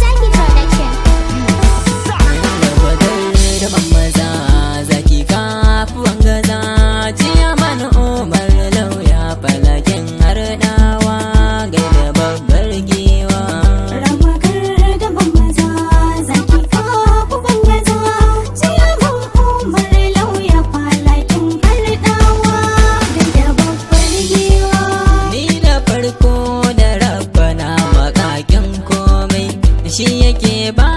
Zaki Production. Maza zaki kafuwan gaza, Ciyaman Umar Lauya, falakin harɗawa, gaida babbar giwa. Ramakar da maza, zaki kafu bangaza, Ciyaman Umar Lauya, falakin harɗawa, gaida babbar giwa. Ni da farko da Rabbana makakin komai, shi yake ba